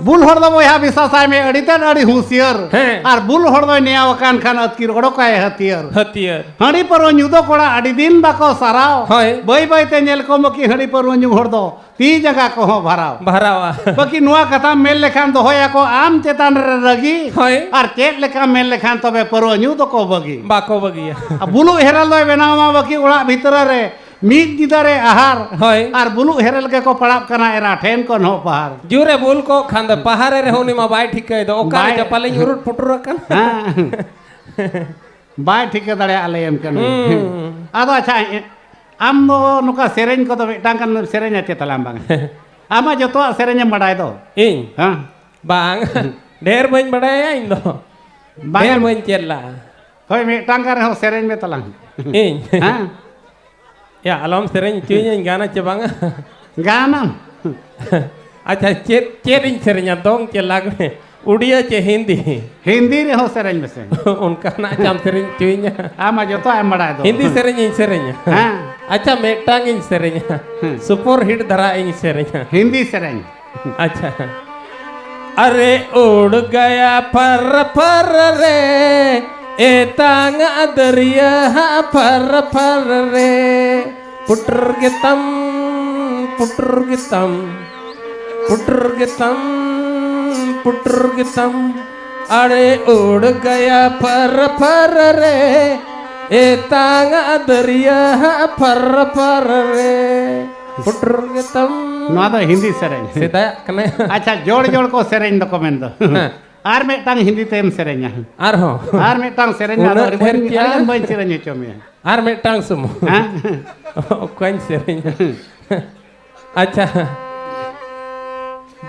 ᱵᱩᱞ ᱦᱚᱲ ᱫᱚ ᱵᱚᱭᱦᱟ ᱵᱤᱥᱟᱥᱟᱭ ᱢᱮ, ᱟᱹᱰᱤ ᱛᱮᱫ ᱟᱹᱰᱤ ᱦᱩᱸᱥᱤᱭᱟᱹᱨ᱾ ᱦᱮᱸ᱾ ᱟᱨ ᱵᱩᱞ ᱦᱚᱲ ᱫᱚᱭ ᱱᱮᱭᱟᱣ ᱟᱠᱟᱱ ᱠᱷᱟᱱ ᱟᱹᱛᱠᱤᱨ ᱚᱰᱚᱠᱟᱭ ᱦᱟᱹᱛᱭᱟᱹᱨ᱾ ᱦᱟᱹᱛᱭᱟᱹᱨ᱾ ᱦᱟᱺᱰᱤ ᱯᱟᱹᱨᱣᱟᱹ ᱧᱩ ᱫᱚ ᱠᱚᱲᱟ ᱟᱹᱰᱤ ᱫᱤᱱ ᱵᱟᱠᱚ ᱥᱟᱨᱟᱣ᱾ ᱦᱳᱭ᱾ ᱵᱟᱹᱭ ᱵᱟᱹᱭ ᱛᱮ ᱧᱮᱞ ᱠᱚᱢ ᱵᱟᱹᱠᱤ ᱦᱟᱺᱰᱤ ᱯᱟᱹᱨᱣᱟᱹ ᱧᱩ ᱦᱚᱲ ᱫᱚ ᱛᱤ ᱡᱟᱸᱜᱟ ᱠᱚᱦᱚᱸ ᱵᱷᱟᱨᱟᱣ᱾ ᱵᱷᱟᱨᱟᱣᱟ᱾ ᱵᱟᱹᱠᱤ ᱱᱚᱣᱟ ᱠᱟᱛᱷᱟᱢ ᱢᱮᱱ ᱞᱮᱠᱷᱟᱱ ᱫᱚᱦᱚᱭᱟᱠᱚ ᱟᱢ ᱪᱮᱛᱟᱱ ᱨᱮ ᱨᱟᱹᱜᱤ᱾ ᱦᱳᱭ᱾ ᱟᱨ ᱪᱮᱫ ᱞᱮᱠᱟᱢ ᱢᱮᱱ ᱞᱮᱠᱷᱟᱱ ᱛᱚᱵᱮ ᱯᱟᱹᱨᱣᱟᱹ ᱧᱩ ᱫᱚᱠᱚ ᱵᱟᱹᱜᱤ᱾ ᱵᱟᱠᱚ ᱵᱟᱹᱜᱤᱭᱟ᱾ ᱟᱨ ᱵᱩᱞᱩᱜ ᱦᱮᱨᱮᱞ ᱫᱚᱭ ᱵᱮᱱᱟᱣ ᱢᱟ ᱵᱟᱹᱠᱤ ᱚᱲᱟᱜ ᱵᱷᱤᱛᱨᱟᱹ ᱨᱮ ᱢᱤᱫ ᱧᱤᱫᱟᱹ ᱨᱮ ᱟᱦᱟᱨ᱾ ᱦᱳᱭ᱾ ᱟᱨ ᱵᱩᱞᱩᱜ ᱦᱮᱨᱮᱞ ᱜᱮᱠᱚ ᱯᱟᱲᱟᱜ ᱠᱟᱱᱟ ᱮᱨᱟ ᱴᱷᱮᱱ ᱠᱚ ᱱᱚᱜ ᱯᱟᱦᱟᱨ᱾ ᱡᱳᱨᱮ ᱵᱩᱞ ᱠᱚᱜ ᱠᱷᱟᱱ ᱫᱚ ᱯᱟᱦᱟᱨᱮ ᱨᱮᱦᱚᱸ ᱩᱱᱤ ᱢᱟ ᱵᱟᱭ ᱴᱷᱤᱠᱟᱹᱭ ᱫᱚ, ᱚᱠᱟᱨᱮ ᱵᱟᱭ ᱪᱚ ᱯᱟᱞᱮᱧ ᱩᱨᱩᱴ ᱯᱩᱴᱩᱨ ᱟᱠᱟᱱ᱾ ᱦᱮᱸ᱾ ᱵᱟᱭ ᱴᱷᱤᱠᱟᱹ ᱫᱟᱲᱮᱭᱟᱜᱼᱟ, ᱞᱟᱹᱭᱟᱢ ᱠᱟᱹᱱᱟᱹᱧ᱾ ᱦᱩᱸ᱾ ᱟᱫᱚ ᱟᱪᱪᱷᱟ, ᱮ-, ᱟᱢ ᱫᱚ ᱱᱚᱝᱠᱟ ᱥᱮᱨᱮᱧ ᱠᱚᱫᱚ ᱢᱤᱫᱴᱟᱝ ᱜᱟᱱ ᱥᱮᱨᱮᱧᱟ ᱪᱮ ᱛᱟᱞᱟᱝ ᱵᱟᱝ? ᱟᱢᱟᱜ ᱡᱚᱛᱚᱣᱟᱜ ᱥᱮᱨᱮᱧ ᱮᱢ ᱵᱟᱰᱟᱭ ᱫᱚ? ᱤᱧ? ᱦᱮᱸ᱾ ᱵᱟᱝ᱾ ᱰᱷᱮᱨ ᱵᱟᱹᱧ ᱵᱟᱰᱟᱭᱟ ᱤᱧ ᱫᱚ᱾ ᱵᱟᱝ ᱰᱷᱮᱨ ᱮᱢ ᱵᱟᱹᱧ ᱪᱮᱫ ᱞᱟᱜᱼᱟ᱾ ᱦᱳᱭ, ᱢᱤᱫᱴᱟᱝ ᱜᱟᱱ ᱨᱮᱦᱚᱸ ᱥᱮᱨᱮᱧ ᱢᱮ ᱛᱟᱞᱟᱝ᱾ ᱤᱧ? ᱦᱮᱸ᱾ ᱭᱟ, ᱟᱞᱚᱢ ᱥᱮᱨᱮᱧ ᱦᱚᱪᱚᱭᱤᱧᱟᱹᱧ, ᱜᱟᱱᱟ ᱪᱮ ᱵᱟᱝᱟ? ᱜᱟᱱᱟᱢ᱾ ᱟᱪᱪᱷᱟ, ᱪᱮᱫ, ᱪᱮᱫ ᱤᱧ ᱥᱮᱨᱮᱧᱟ? ᱫᱚᱝ ᱪᱮ ᱞᱟᱜᱽᱬᱮ? ᱩᱰᱤᱭᱟ ᱪᱮ ᱦᱤᱱᱫᱤ? ᱦᱤᱱᱫᱤ ᱨᱮᱦᱚᱸ ᱥᱮᱨᱮᱧ ᱢᱮᱥᱮ᱾ ᱚᱱᱠᱟᱱᱟᱜ ᱪᱟᱢ ᱥᱮᱨᱮᱧ ᱦᱚᱪᱚᱭᱤᱧᱟ? ᱟᱢ ᱢᱟ ᱡᱚᱛᱚᱣᱟᱜ ᱮᱢ ᱵᱟᱲᱟᱭ ᱫᱚ᱾ ᱦᱤᱱᱫᱤ ᱥᱮᱨᱮᱧ ᱤᱧ ᱥᱮᱨᱮᱧᱟ? ᱦᱮᱸ᱾ ᱟᱪᱪᱷᱟ, ᱢᱤᱫᱴᱟᱝ ᱤᱧ ᱥᱮᱨᱮᱧᱟ᱾ ᱦᱮᱸ᱾ ᱥᱩᱯᱚᱨ ᱦᱤᱴ ᱫᱷᱟᱨᱟ ᱤᱧ ᱥᱮᱨᱮᱧᱟ᱾ ᱦᱤᱱᱫᱤ ᱥᱮᱨᱮᱧ᱾ ᱟᱪᱪᱷᱟ᱾ ᱟᱨᱮ ᱩᱰ ᱜᱟᱭᱟ ᱯᱷᱟᱨ ᱯᱷᱟᱨ ᱨᱮ, ᱮᱛᱟᱝ ᱫᱟᱹᱨᱭᱟᱹ ᱯᱷᱟᱨ ᱯᱷᱟᱨ ᱨᱮ᱾ ᱯᱩᱴᱩᱨ ᱜᱮᱛᱟᱢ, ᱯᱩᱴᱩᱨ ᱜᱮᱛᱟᱢ, ᱯᱩᱴᱩᱨ ᱜᱮᱛᱟᱢ, ᱯᱩᱴᱩᱨ ᱜᱮᱛᱟᱢ᱾ ᱟᱲᱮ ᱩᱰ ᱜᱟᱭᱟ ᱯᱷᱟᱨ ᱯᱷᱟᱨ ᱨᱮ, ᱮᱛᱟᱝ ᱫᱟᱹᱨᱭᱟᱹ ᱯᱷᱟᱨ ᱯᱷᱟᱨ ᱨᱮ᱾ ᱯᱩᱴᱩᱨ ᱜᱮᱛᱟᱢ᱾ ᱱᱚᱣᱟ ᱫᱚ ᱦᱤᱱᱫᱤ ᱥᱮᱨᱮᱧ᱾ ᱥᱮᱫᱟᱭᱟᱜ ᱠᱟᱱᱟ᱾ ᱟᱪᱪᱷᱟ, ᱡᱚᱲ ᱡᱚᱲ ᱠᱚ ᱥᱮᱨᱮᱧ ᱫᱚᱠᱚ ᱢᱮᱱ ᱫᱚ᱾ ᱦᱮᱸ᱾ ᱟᱨ ᱢᱤᱫᱴᱟᱝ ᱦᱤᱱᱫᱤ ᱛᱮᱢ ᱥᱮᱨᱮᱧᱟ᱾ ᱟᱨᱦᱚᱸ? ᱟᱨ ᱢᱤᱫᱴᱟᱝ ᱥᱮᱨᱮᱧ, ᱟᱫᱚ ᱩᱱᱟᱹᱜ ᱟᱹᱰᱤ ᱰᱷᱮᱨ ᱵᱟᱹᱧ, ᱪᱮᱫ? ᱟᱹᱰᱤ ᱵᱟᱹᱧ ᱥᱮᱨᱮᱧ ᱦᱚᱪᱚ ᱢᱮᱭᱟ᱾ ᱟᱨ ᱢᱤᱫᱴᱟᱝ ᱥᱩᱢᱩᱝ᱾ ᱦᱮᱸ? ᱚᱠᱟᱧ ᱥᱮᱨᱮᱧᱟ? ᱟᱪᱪᱷᱟ᱾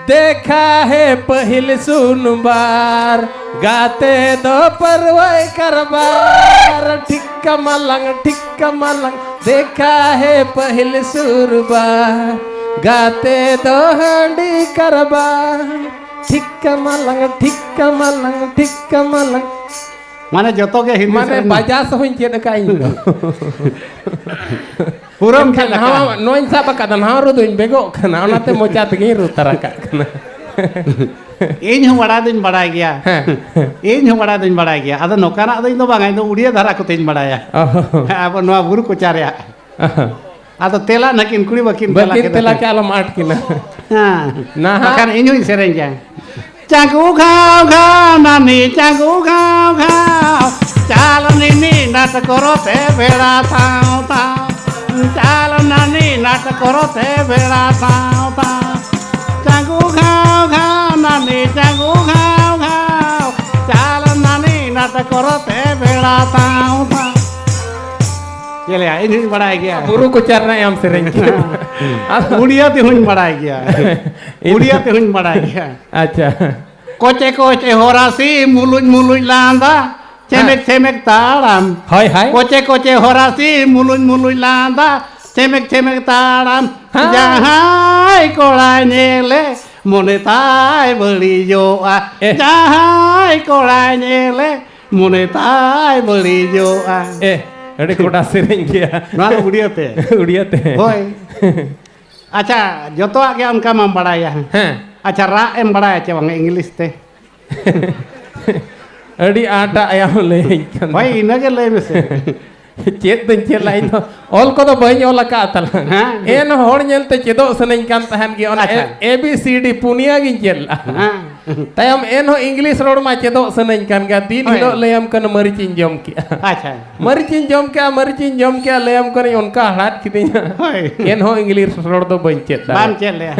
देखा है पहली सुनबार, गाते दो परवाई करबार। ठीक कमलंग, ठीक कमलंग, देखा है पहली सुरबार, गाते दो हांडी करबार। ठीक कमलंग, ठीक कमलंग, ठीक कमलंग। ᱢᱟᱱᱮ ᱡᱚᱛᱚ ᱜᱮ ᱦᱤᱱᱫᱤ ᱢᱟᱱᱮ ᱥᱮᱨᱮᱧ᱾ ᱵᱟᱡᱟ ᱥᱮᱦᱚᱸᱧ ᱪᱮᱫ ᱟᱠᱟᱫ ᱤᱧ ᱫᱚ᱾ ᱯᱩᱨᱟᱹᱢ ᱮᱱᱠᱷᱟᱱ ᱪᱮᱫ ᱟᱠᱟᱫ? ᱱᱟᱣᱟ, ᱱᱚᱣᱟᱧ ᱥᱟᱵ ᱟᱠᱟᱫᱟ, ᱱᱟᱣᱟ ᱨᱩ ᱫᱚᱧ ᱵᱮᱜᱚᱜ ᱠᱟᱱᱟ, ᱚᱱᱟᱛᱮ ᱢᱚᱪᱟ ᱛᱮᱜᱮᱧ ᱨᱩ ᱛᱟᱨᱟ ᱠᱟᱜ ᱠᱟᱱᱟ᱾ ᱤᱧ ᱦᱚᱸ ᱵᱟᱲᱟᱭ ᱫᱚᱧ ᱵᱟᱲᱟᱭ ᱜᱮᱭᱟ᱾ ᱦᱮᱸ᱾ ᱤᱧ ᱦᱚᱸ ᱵᱟᱲᱟᱭ ᱫᱚᱧ ᱵᱟᱲᱟᱭ ᱜᱮᱭᱟ, ᱟᱫᱚ ᱱᱚᱝᱠᱟᱱᱟᱜ ᱫᱚ ᱤᱧ ᱫᱚ ᱵᱟᱝᱟ, ᱤᱧ ᱫᱚ ᱩᱲᱤᱭᱟᱹ ᱫᱷᱟᱨᱟ ᱠᱚᱛᱮᱧ ᱵᱟᱲᱟᱭᱟ᱾ ᱚ᱾ ᱟᱵᱚ ᱱᱚᱣᱟ ᱵᱩᱨᱩ ᱠᱚᱪᱟ ᱨᱮᱭᱟᱜ᱾ ᱟᱫᱚ ᱛᱮᱞᱟ ᱱᱟᱹᱠᱤᱱ ᱠᱩᱲᱤ ᱵᱟᱹᱠᱤᱱ ᱛᱮᱞᱟ ᱵᱟᱹᱠᱤᱱ ᱠᱮᱫᱟ᱾ ᱛᱮᱞᱟ ᱠᱮᱫ, ᱟᱞᱚᱢ ᱟᱴ ᱠᱤᱱᱟ᱾ ᱦᱮᱸ᱾ ᱱᱟᱦᱟᱜ᱾ ᱵᱟᱠᱷᱟᱱ ᱤᱧ ᱦᱚᱸᱧ ᱥᱮᱨᱮᱧ ᱜᱮᱭᱟ᱾ ᱪᱟᱸᱜᱩ ᱜᱷᱟᱣ ᱜᱷᱟᱣ ᱱᱟᱹᱱᱤ ᱪᱟᱸᱜᱩ ᱜᱷᱟᱣ ᱜᱷᱟᱣ, ᱪᱟᱞ ᱱᱤᱱᱤ ᱱᱟᱴ ᱠᱚᱨᱚ ᱛᱮ ᱵᱮᱲᱟ ᱛᱷᱟᱣ ᱛᱷᱟᱣ, ᱪᱟᱞ ᱱᱟᱹᱱᱤ ᱱᱟᱴ ᱠᱚᱨᱚ ᱛᱮ ᱵᱮᱲᱟ ᱛᱷᱟᱣ ᱛᱷᱟᱣ, ᱪᱟᱸᱜᱩ ᱜᱷᱟᱣ ᱜᱷᱟᱣ ᱱᱟᱹᱱᱤ ᱪᱟᱸᱜᱩ ᱜᱷᱟᱣ ᱜᱷᱟᱣ, ᱪᱟᱞ ᱱᱟᱹᱱᱤ ᱱᱟᱴ ᱠᱚᱨᱚ ᱛᱮ ᱵᱮᱲᱟ ᱛᱷᱟᱣ ᱛᱷᱟᱣ᱾ ᱪᱮᱫ ᱞᱮᱭᱟ, ᱤᱧ ᱦᱚᱸᱧ ᱵᱟᱲᱟᱭ ᱜᱮᱭᱟ᱾ ᱵᱩᱨᱩ ᱠᱚᱪᱟ ᱨᱮᱱᱟᱜ ᱮᱢ ᱥᱮᱨᱮᱧ ᱠᱮᱫᱟ᱾ ᱟᱫᱚ ᱩᱲᱤᱭᱟ ᱛᱮᱦᱚᱸᱧ ᱵᱟᱲᱟᱭ ᱜᱮᱭᱟ᱾ ᱤᱧ ᱩᱲᱤᱭᱟ ᱛᱮᱦᱚᱸᱧ ᱵᱟᱲᱟᱭ ᱜᱮᱭᱟ᱾ ᱟᱪᱪᱷᱟ᱾ ᱠᱚᱪᱮ ᱠᱚᱪᱮ ᱦᱚᱨᱟᱥᱤ ᱢᱩᱞᱩᱡ ᱢᱩᱞᱩᱡ ᱞᱟᱸᱫᱟ, ᱪᱮᱢᱮᱠ ᱦᱮᱸ᱾ ᱪᱮᱢᱮᱠ ᱛᱟᱲᱟᱢ᱾ ᱦᱳᱭ, ᱦᱳᱭ᱾ ᱠᱚᱪᱮ ᱠᱚᱪᱮ ᱦᱚᱨᱟᱥᱤ ᱢᱩᱞᱩᱡ ᱢᱩᱞᱩᱡ ᱞᱟᱸᱫᱟ, ᱪᱮᱢᱮᱠ ᱪᱮᱢᱮᱠ ᱛᱟᱲᱟᱢ᱾ ᱦᱮᱸ᱾ ᱡᱟᱦᱟᱸᱭ ᱠᱚᱲᱟᱭ ᱧᱮᱞᱮ ᱢᱚᱱᱮ ᱛᱟᱭ ᱵᱟᱹᱲᱤᱡᱚᱜᱼᱟ᱾ ᱮ᱾ ᱡᱟᱦᱟᱸᱭ ᱠᱚᱲᱟᱭ ᱧᱮᱞᱮ ᱢᱚᱱᱮ ᱛᱟᱭ ᱵᱟᱹᱲᱤᱡᱚᱜᱼᱟ᱾ ᱮ, ᱟᱹᱰᱤ ᱠᱚᱰᱟ ᱥᱮᱨᱮᱧ ᱜᱮᱭᱟ᱾ ᱱᱚᱣᱟ ᱫᱚ ᱩᱲᱤᱭᱟᱹ ᱛᱮ᱾ ᱩᱲᱤᱭᱟᱹ ᱛᱮ᱾ ᱦᱳᱭ᱾ ᱟᱪᱪᱷᱟ, ᱡᱚᱛᱚᱣᱟᱜ ᱜᱮ ᱚᱱᱠᱟ ᱢᱟᱢ ᱵᱟᱲᱟᱭᱟ᱾ ᱦᱮᱸ᱾ ᱟᱪᱪᱷᱟ, ᱨᱟᱜ ᱮᱢ ᱵᱟᱲᱟᱭᱟ ᱪᱮ ᱵᱟᱝ ᱤᱝᱞᱤᱥ ᱛᱮ? ᱟᱹᱰᱤ ᱟᱸᱴᱟᱜ ᱭᱟᱢ ᱞᱟᱹᱭᱟᱹᱧ ᱠᱟᱱᱟ᱾ ᱦᱳᱭ, ᱤᱱᱟᱹᱜᱮ ᱞᱟᱹᱭ ᱢᱮᱥᱮ᱾ ᱪᱮᱫ ᱫᱚᱧ ᱪᱮᱫ ᱞᱟ, ᱤᱧ ᱫᱚ ᱚᱞ ᱠᱚᱫᱚ ᱵᱟᱹᱧ ᱚᱞ ᱟᱠᱟᱫ ᱛᱟᱞᱟᱝ᱾ ᱦᱮᱸ᱾ ᱮᱱ ᱦᱚᱲ ᱧᱮᱞᱛᱮ ᱪᱮᱫᱚᱜ ᱥᱟᱱᱟᱧ ᱠᱟᱱ ᱛᱟᱦᱮᱱ ᱜᱮ, ᱚᱱᱟ ᱟᱪᱪᱷᱟ᱾ A B C D ᱯᱩᱱᱭᱟ ᱜᱤᱧ ᱪᱮᱫ ᱞᱟ᱾ ᱦᱮᱸ᱾ ᱛᱟᱭᱚᱢ ᱮᱱᱦᱚᱸ ᱤᱝᱞᱤᱥ ᱨᱚᱲ ᱢᱟ ᱪᱮᱫᱚᱜ ᱥᱟᱱᱟᱧ ᱠᱟᱱ ᱜᱮᱭᱟ᱾ ᱫᱤᱱ ᱦᱳᱭ᱾ ᱦᱤᱞᱳᱜ ᱞᱟᱹᱭᱟᱢ ᱠᱟᱱᱟ, ᱢᱟᱹᱨᱤᱪ ᱤᱧ ᱡᱚᱢ ᱠᱮᱜᱼᱟ᱾ ᱟᱪᱪᱷᱟ᱾ ᱢᱟᱹᱨᱤᱪ ᱤᱧ ᱡᱚᱢ ᱠᱮᱜᱼᱟ, ᱢᱟᱹᱨᱤᱪ ᱤᱧ ᱡᱚᱢ ᱠᱮᱜᱼᱟ, ᱞᱟᱹᱭᱟᱢ ᱠᱟᱹᱱᱟᱹᱧ ᱚᱱᱠᱟ ᱦᱟᱲᱦᱟᱫ ᱠᱤᱫᱤᱧᱟ᱾ ᱦᱳᱭ᱾ ᱮᱱᱦᱚᱸ ᱤᱝᱞᱤᱥ ᱨᱚᱲ ᱫᱚ ᱵᱟᱹᱧ ᱪᱮᱫ ᱫᱟᱲᱮᱭᱟᱜᱼᱟ᱾ ᱵᱟᱢ ᱪᱮᱫ ᱞᱮᱜᱼᱟ᱾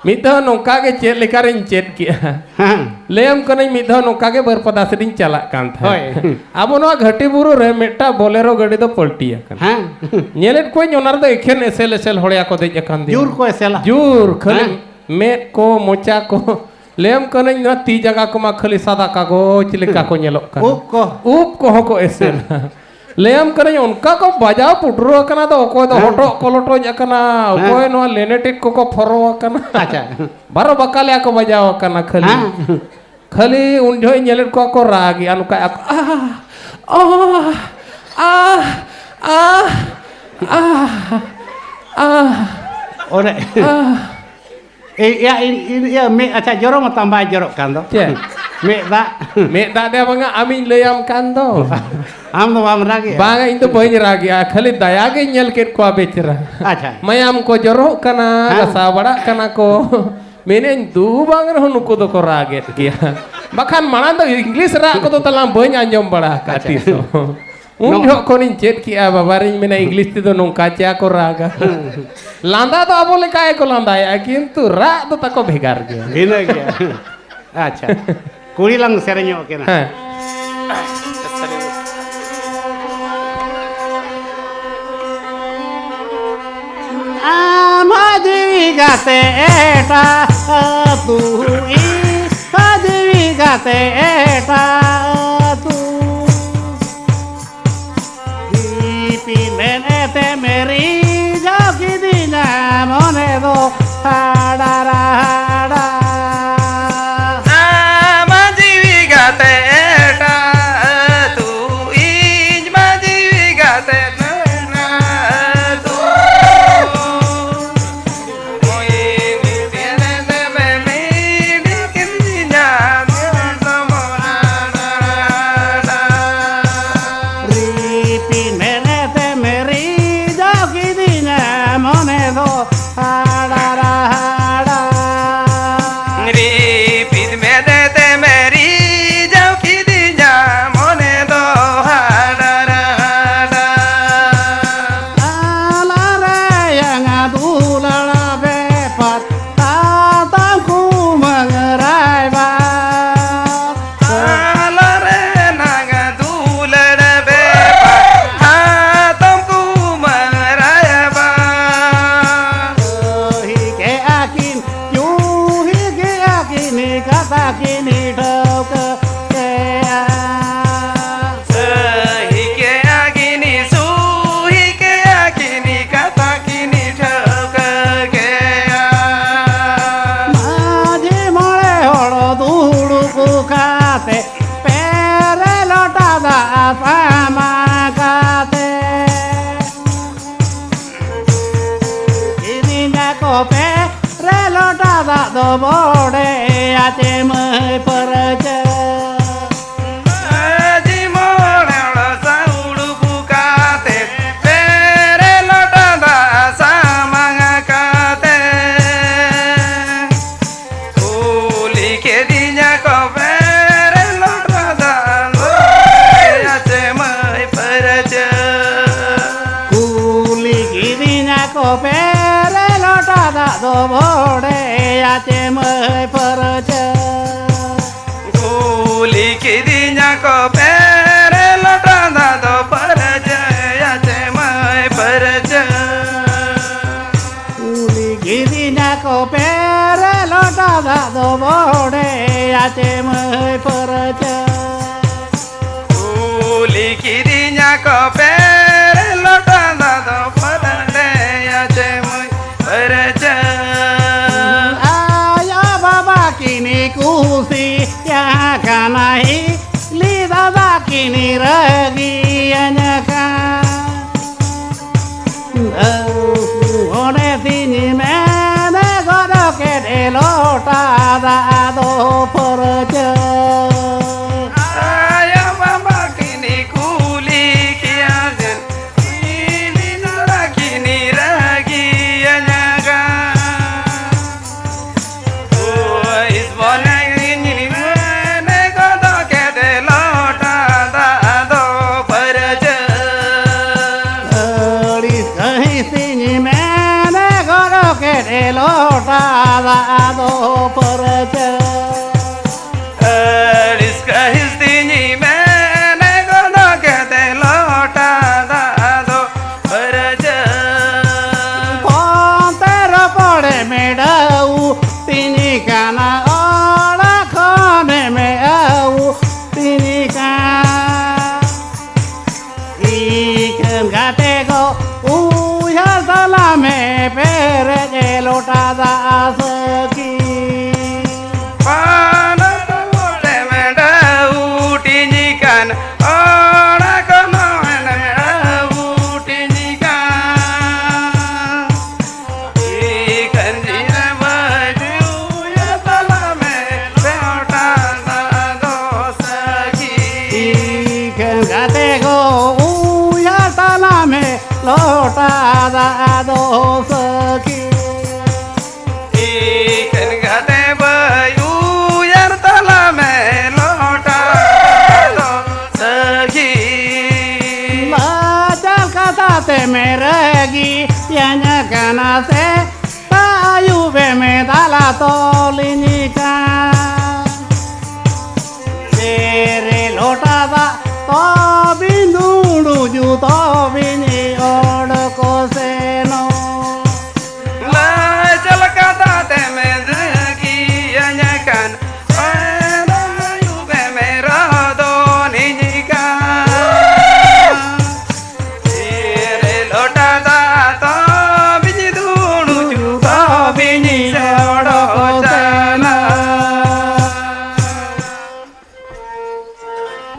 ᱢᱤᱫ ᱫᱷᱟᱣ ᱱᱚᱝᱠᱟ ᱜᱮ ᱪᱮᱫ ᱞᱮᱠᱟ ᱨᱤᱧ ᱪᱮᱫ ᱠᱮᱜᱼᱟ᱾ ᱦᱮᱸ᱾ ᱞᱟᱹᱭᱟᱢ ᱠᱟᱹᱱᱟᱹᱧ, ᱢᱤᱫ ᱫᱷᱟᱣ ᱱᱚᱝᱠᱟ ᱜᱮ ᱵᱟᱹᱨᱯᱟᱫᱟ ᱥᱮᱫ ᱤᱧ ᱪᱟᱞᱟᱜ ᱠᱟᱱ ᱛᱟᱦᱮᱸᱫ᱾ ᱦᱳᱭ᱾ ᱟᱵᱚ ᱱᱚᱣᱟ ᱜᱷᱟᱹᱴᱤ ᱵᱩᱨᱩ ᱨᱮ ᱢᱤᱫᱴᱟᱝ ᱵᱚᱞᱮᱨᱳ ᱜᱟᱹᱰᱤ ᱫᱚ ᱯᱚᱞᱴᱤ ᱟᱠᱟᱱᱟ᱾ ᱦᱮᱸ᱾ ᱧᱮᱞᱮᱫ ᱠᱚᱣᱟᱧ, ᱚᱱᱟ ᱨᱮᱫᱚ ᱮᱠᱷᱮᱱ ᱮᱥᱮᱞ ᱮᱥᱮᱞ ᱦᱚᱲ ᱭᱟ ᱠᱚ ᱫᱮᱡ ᱟᱠᱟᱱ ᱫᱤᱱ᱾ ᱡᱳᱨ ᱠᱚ ᱮᱥᱮᱞᱟ᱾ ᱡᱳᱨ, ᱠᱷᱟᱹᱞᱤ ᱦᱮᱸ᱾ ᱢᱮᱫ ᱠᱚ, ᱢᱚᱪᱟ ᱠᱚ, ᱞᱟᱹᱭᱟᱢ ᱠᱟᱹᱱᱟᱹᱧ, ᱱᱚᱣᱟ ᱛᱤ ᱡᱟᱸᱜᱟ ᱠᱚᱢᱟ ᱠᱷᱟᱹᱞᱤ ᱥᱟᱫᱟ ᱠᱟᱜᱚᱡᱽ ᱞᱮᱠᱟ ᱠᱚ ᱧᱮᱞᱚᱜ ᱠᱟᱱᱟ᱾ ᱩᱵ ᱠᱚ᱾ ᱩᱵ ᱠᱚᱦᱚᱸ ᱠᱚ ᱮᱥᱮᱞᱟ᱾ ᱞᱟᱹᱭᱟᱢ ᱠᱟᱹᱱᱟᱹᱧ, ᱚᱱᱠᱟ ᱠᱚ ᱵᱟᱡᱟᱣ ᱯᱩᱴᱩᱨ ᱟᱠᱟᱱᱟ, ᱫᱚ ᱚᱠᱚᱭ ᱫᱚ ᱦᱮᱸ᱾ ᱦᱚᱴᱚᱜ ᱠᱚ ᱞᱚᱴᱚᱡ ᱟᱠᱟᱱᱟ, ᱦᱮᱸ᱾ ᱚᱠᱚᱭ ᱱᱚᱣᱟ ᱞᱮᱱᱮᱴᱤᱠ ᱠᱚᱠᱚ ᱯᱷᱚᱨᱚ ᱟᱠᱟᱱᱟ᱾ ᱟᱪᱪᱷᱟ᱾ ᱵᱟᱨᱚ ᱵᱟᱠᱟ ᱞᱮᱠᱟ ᱠᱚ ᱵᱟᱡᱟᱣ ᱟᱠᱟᱱᱟ ᱠᱷᱟᱹᱞᱤ᱾ ᱦᱮᱸ᱾ ᱠᱷᱟᱹᱞᱤ ᱩᱱ ᱡᱚᱦᱚᱜ ᱤᱧ ᱧᱮᱞᱮᱫ ᱠᱚᱣᱟ ᱠᱚ ᱨᱟᱜᱮᱜᱼᱟ, ᱱᱚᱝᱠᱟ ᱟᱠᱚ, "ᱟᱦ, ᱟᱦ, ᱟᱦ, ᱟᱦ, ᱟᱦ, ᱚᱱᱮ ᱟᱦ, ᱮᱭ, ᱤᱭᱟᱹ, ᱤᱭᱟᱹ, ᱤᱭᱟᱹ, ᱢᱮᱫ, ᱟᱪᱪᱷᱟ, ᱡᱚᱨᱚ ᱢᱟᱛᱟᱢ ᱵᱟᱭ ᱡᱚᱨᱚᱜ ᱠᱟᱱ ᱫᱚ᱾ ᱪᱮᱫ? ᱢᱮᱫ ᱫᱟᱜ᱾ ᱢᱮᱫ ᱫᱟᱜ ᱫᱮ ᱵᱟᱝᱟ, ᱟᱢᱤᱧ ᱞᱟᱹᱭᱟᱢ ᱠᱟᱱ ᱫᱚ᱾ ᱟᱢ ᱫᱚ ᱵᱟᱢ ᱨᱟᱜᱮᱜᱼᱟ? ᱵᱟᱝᱟ, ᱤᱧ ᱫᱚ ᱵᱟᱹᱧ ᱨᱟᱜᱮᱜᱼᱟ, ᱠᱷᱟᱹᱞᱤ ᱫᱟᱭᱟ ᱜᱮᱧ ᱧᱮᱞ ᱠᱮᱫ ᱠᱚᱣᱟ ᱵᱮᱪᱮᱨᱟ᱾ ᱟᱪᱪᱷᱟ᱾ ᱢᱟᱭᱟᱢ ᱠᱚ ᱡᱚᱨᱚᱜ ᱠᱟᱱᱟ, ᱦᱮᱸ᱾ ᱜᱷᱟᱥᱟᱣ ᱵᱟᱲᱟᱜ ᱠᱟᱱᱟ ᱠᱚ᱾ ᱢᱮᱱᱮᱫ ᱫᱩ ᱵᱟᱝ ᱨᱮᱦᱚᱸ ᱱᱩᱠᱩ ᱫᱚᱠᱚ ᱨᱟᱜᱮᱫ ᱜᱮᱭᱟ᱾ ᱵᱟᱠᱷᱟᱱ ᱢᱟᱲᱟᱝ ᱫᱚ ᱤᱝᱞᱤᱥ ᱨᱟᱜ ᱠᱚᱫᱚ ᱛᱟᱞᱟᱝ ᱵᱟᱹᱧ ᱟᱸᱡᱚᱢ ᱵᱟᱲᱟ ᱟᱠᱟᱫ ᱟᱪᱪᱷᱟ᱾ ᱛᱤᱥ ᱦᱚᱸ᱾ ᱩᱱ ᱱᱚ- ᱡᱚᱦᱚᱜ ᱠᱷᱚᱱᱤᱧ ᱪᱮᱫ ᱠᱮᱜᱼᱟ, ᱵᱟᱵᱟᱨᱤᱧ ᱢᱮᱱᱟ, ᱤᱝᱞᱤᱥ ᱛᱮᱫᱚ ᱱᱚᱝᱠᱟ ᱪᱮᱭᱟ ᱠᱚ ᱨᱟᱜᱟ᱾ ᱞᱟᱸᱫᱟ ᱫᱚ ᱟᱵᱚ ᱞᱮᱠᱟ ᱜᱮᱠᱚ ᱞᱟᱸᱫᱟᱭᱮᱜᱼᱟ, ᱠᱤᱱᱛᱩ ᱨᱟᱜ ᱫᱚ ᱛᱟᱠᱚ ᱵᱷᱮᱜᱟᱨ ᱜᱮᱭᱟ᱾ ᱵᱷᱤᱱᱟᱹ ᱜᱮᱭᱟ᱾ ᱟᱪᱪᱷᱟ, ᱠᱩᱲᱤ ᱞᱟᱝ ᱥᱮᱨᱮᱧᱚᱜ ᱠᱟᱱᱟ᱾ ᱦᱮᱸ᱾ ᱟᱢ ᱡᱤᱣᱤ ᱜᱟᱛᱮ ᱮᱴᱟᱜ ᱟᱹᱛᱩ, ᱤᱧ ᱡᱤᱣᱤ ᱜᱟᱛᱮ ᱮᱴᱟᱜ ᱟᱹᱛᱩ᱾ ᱤᱯᱤᱞ ᱢᱮᱱᱮᱛᱮ ᱢᱮᱨᱤ ᱡᱟᱣ ᱠᱤᱫᱤᱧᱟ ᱢᱚᱱᱮ ᱫᱚ ᱦᱟᱰᱟᱨ ᱦᱟᱰᱟᱨ᱾ ᱟᱢ ᱡᱤᱣᱤ ᱜᱟᱛᱮ ᱮᱴᱟᱜ ᱟᱹᱛᱩ, ᱤᱧ ᱢᱟ ᱡᱤᱣᱤ ᱜᱟᱛᱮ ᱱᱟᱹᱭ ᱟᱹᱛᱩ᱾ ᱨᱤᱯᱤ ᱢᱮᱱᱮᱛᱮ ᱢᱮᱨᱤ ᱡᱟᱣ ᱠᱤᱫᱤᱧᱟ ᱢᱚᱱᱮ ᱫᱚ ᱦᱟᱲᱟᱨᱟ ᱦᱟᱲᱟ᱾ ᱨᱤᱯᱤᱛ ᱢᱮᱱᱮᱛᱮ ᱢᱮᱨᱤ ᱡᱟᱣ ᱠᱤᱫᱤᱧᱟ ᱢᱚᱱᱮ ᱫᱚ ᱦᱟᱲᱟᱨᱟ ᱦᱟᱲᱟ᱾ ᱟᱞᱟᱨᱮ ᱭᱟᱝᱟ ᱫᱩᱞᱟᱹᱲ ᱵᱮᱯᱟᱨ, ᱛᱟᱛᱟᱢ ᱠᱩᱢᱟᱹᱝ ᱨᱟᱭᱵᱟᱨ᱾ ᱟᱞᱟᱨᱮ ᱱᱟᱝ ᱫᱩᱞᱟᱹᱲ ᱵᱮᱯᱟᱨ, ᱛᱟᱛᱟᱢ ᱠᱩᱢᱟᱹᱝ ᱨᱟᱭᱵᱟᱨ᱾ ᱥᱟᱹᱦᱤ ᱠᱮᱜᱼᱟ ᱠᱤᱱ, ᱡᱩᱦᱤ ᱠᱮᱜᱼᱟ ᱠᱤᱱ, ᱠᱟᱛᱷᱟ ᱠᱤᱱ ᱴᱷᱟᱹᱣᱠᱟᱹ ᱠᱮᱜᱼᱟ᱾ ᱥᱟᱹᱦᱤ ᱠᱮᱜᱼᱟ ᱠᱤᱱ, ᱥᱩᱦᱤ ᱠᱮᱜᱼᱟ ᱠᱤᱱ, ᱠᱟᱛᱷᱟ ᱠᱤᱱ ᱴᱷᱟᱹᱣᱠᱟᱹ ᱠᱮᱜᱼᱟ᱾ ᱢᱟᱹᱡᱷᱤ ᱢᱚᱬᱮ ᱦᱚᱲ ᱫᱩᱲᱩᱵ ᱠᱟᱛᱮ, ᱯᱮ ᱨᱮ ᱞᱚᱴᱟ ᱫᱟᱜ ᱥᱟᱢᱟ ᱠᱟᱛᱮ, ᱠᱤᱨᱤᱧ ᱟᱠᱚ ᱯᱮ ᱨᱮ ᱞᱚᱴᱟ ᱢᱟᱹᱭ ᱯᱟᱹᱨᱪᱟᱹ᱾ ᱢᱟᱹᱡᱷᱤ ᱢᱚᱬᱮ ᱦᱚᱲ ᱥᱟᱶ ᱩᱰᱩᱠ ᱠᱟᱛᱮ, ᱯᱮᱨᱮ ᱞᱚᱴᱟ ᱫᱟᱜ ᱥᱟᱢᱟᱝ ᱠᱟᱛᱮ, ᱠᱩᱞᱤ ᱠᱤᱫᱤᱧᱟ ᱠᱚ, ᱯᱮᱨᱮ ᱞᱚᱴᱟ ᱫᱟᱜ ᱫᱚ ᱞᱚᱴᱟᱭᱟ ᱪᱮ ᱢᱟᱹᱭ ᱯᱟᱹᱨᱪᱟᱹ? ᱠᱩᱞᱤ ᱠᱤᱫᱤᱧᱟ ᱠᱚ, ᱯᱮᱨᱮ ᱞᱚᱴᱟ ᱫᱟᱜ ᱫᱚ ᱵᱚᱰᱮᱭᱟ ᱪᱮ ᱢᱟᱹᱭ ᱯᱟᱹᱨᱪᱟᱹ? ᱠᱩᱞᱤ ᱠᱤᱫᱤᱧᱟ ᱠᱚ, ᱯᱮᱨᱮ ᱞᱚᱴᱟ ᱫᱟᱜ ᱫᱚ ᱯᱟᱹᱨᱪᱟᱹᱭᱟ ᱪᱮ ᱢᱟᱹᱭ ᱯᱟᱹᱨᱪᱟᱹ? ᱠᱩᱞᱤ ᱠᱤᱫᱤᱧᱟ ᱠᱚ, ᱯᱮᱨᱮ ᱞᱚᱴᱟ ᱫᱟᱜ ᱫᱚ ᱵᱚᱰᱮᱭᱟ ᱪᱮ ᱢᱟᱹᱭ ᱯᱟᱹᱨᱪᱟᱹ? ᱠᱩᱞᱤ ᱠᱤᱫᱤᱧᱟ ᱠᱚ, ᱯᱮᱨᱮ ᱞᱚᱴᱟ ᱫᱟᱜ ᱫᱚ ᱵᱚᱰᱮᱭᱟ ᱪᱮ ᱢᱟᱹᱭ ᱯᱟᱹᱨᱪᱟᱹ? ᱟᱭᱳ ᱵᱟᱵᱟ ᱠᱤᱱᱤ ᱠᱩᱥᱤᱭᱟᱠᱟᱱᱟ, ᱦᱤᱞᱤ ᱫᱟᱫᱟ ᱠᱤᱱᱤ ᱨᱟᱹᱜᱤᱭᱟᱹᱧ ᱠᱟᱱ᱾ ᱚᱸᱰᱮ ᱛᱤᱧ ᱢᱮᱱ ᱜᱚᱫ ᱠᱮᱫ, ᱞᱚᱴᱟ ᱫᱟᱜ ᱫᱚ ᱯᱟᱹᱨᱪᱟᱹ᱾ ᱟᱭᱳ ᱵᱟᱵᱟ ᱠᱤᱱᱤ ᱠᱩᱞᱤ ᱠᱮᱭᱟ ᱡᱮ, ᱤᱧ ᱫᱚ ᱨᱟᱹᱜᱤ ᱨᱟᱹᱜᱤᱭᱟᱹᱧ ᱠᱟᱱ᱾ ᱳᱭ ᱤᱥᱵᱚᱱᱮ ᱤᱧ ᱢᱮᱱ ᱜᱚᱫ ᱠᱮᱫ, ᱞᱚᱴᱟ ᱫᱟᱜ ᱫᱚ ᱯᱟᱹᱨᱪᱟᱹ᱾ ᱟᱹᱲᱤᱥ ᱠᱟᱹᱦᱤᱥ ᱤᱧ ᱢᱮᱱ ᱜᱚᱫ ᱠᱮᱫ, ᱞᱚᱴᱟ ᱫᱟᱜ ᱫᱚ ᱯᱟᱹᱨᱪᱟᱹ᱾ ᱟᱹᱲᱤᱥ ᱠᱟᱹᱦᱤᱥ ᱛᱤᱧ ᱢᱮᱱ ᱜᱚᱫ ᱠᱮᱫ, ᱞᱚᱴᱟ ᱫᱟᱜ ᱫᱚ ᱯᱟᱹᱨᱪᱟᱹ᱾ ᱯᱷᱳᱱ ᱛᱮ ᱨᱚᱯᱚᱲᱮ ᱢᱮᱰᱟᱣ ᱛᱤᱧ ᱠᱟᱱᱟ, ᱚᱲᱟᱜ ᱠᱷᱚᱱᱮ ᱢᱮᱟᱣ ᱛᱤᱧ ᱠᱟᱱ᱾ ᱤᱠᱷᱟᱹᱱ ᱜᱟᱛᱮ ᱠᱚ ᱩᱭᱦᱟᱹᱨ ᱛᱟᱞᱟ ᱢᱮ, ᱯᱮᱨᱮᱡ ᱮ ᱞᱚᱴᱟ ᱫᱟᱜ ᱥᱟᱹᱠᱤ᱾ ᱥᱮᱛᱟᱜ ᱟᱹᱭᱩᱵᱮ ᱢᱮᱫᱟᱞᱟ ᱛᱚᱞᱤᱧ ᱠᱟᱱ᱾ ᱵᱮᱨᱮᱞ ᱞᱚᱴᱟ ᱫᱟᱜ ᱛᱚᱵᱤᱧ ᱫᱩᱲᱩᱡᱩ ᱛᱚᱵᱤᱧ ᱚᱰᱚᱠ ᱥᱮᱱᱚᱜ᱾ ᱞᱟᱡ ᱪᱮᱫ ᱞᱮᱠᱟ ᱫᱟᱜ ᱛᱮᱢ ᱫᱟᱹᱜᱤᱭᱟᱹᱧ ᱠᱟᱱ᱾ ᱟᱨ ᱟᱹᱭᱩᱵᱮ ᱢᱮᱨᱟ ᱫᱚᱱᱤᱧ ᱠᱟᱱ᱾ ᱛᱤᱨᱮ ᱞᱚᱴᱟ ᱫᱟᱜ ᱛᱚᱵᱤᱧ ᱫᱩᱲᱩᱡᱩ ᱛᱚᱵᱤᱧ ᱚᱰᱚᱠ ᱪᱟᱞᱟᱜ᱾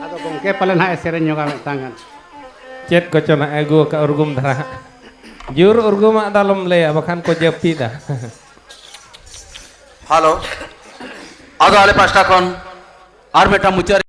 ᱟᱫᱚ ᱜᱚᱢᱠᱮ ᱯᱟᱞᱮ ᱱᱟᱦᱟᱜ ᱮ ᱥᱮᱨᱮᱧ ᱧᱚᱜᱟ ᱢᱤᱫᱴᱟᱝ ᱜᱟᱱ᱾ ᱪᱮᱫ ᱠᱚᱪᱚ ᱱᱟᱦᱟᱜ ᱮ ᱟᱹᱜᱩ ᱟᱠᱟᱫ ᱩᱨᱜᱩᱢ ᱫᱷᱟᱨᱟ ᱦᱟᱸᱜ᱾ ᱡᱳᱨ ᱩᱨᱜᱩᱢᱟᱜ ᱫᱚ ᱟᱞᱚᱢ ᱞᱟᱹᱭᱟ, ᱵᱟᱠᱷᱟᱱ ᱠᱚ ᱡᱟᱹᱯᱤᱫᱟ᱾ ᱦᱮᱞᱳ, ᱟᱫᱚ ᱟᱞᱮ ᱯᱟᱥᱴᱟ ᱠᱷᱚᱱ ᱟᱨ ᱢᱤᱫᱴᱟᱝ ᱢᱩᱪᱟᱹᱫ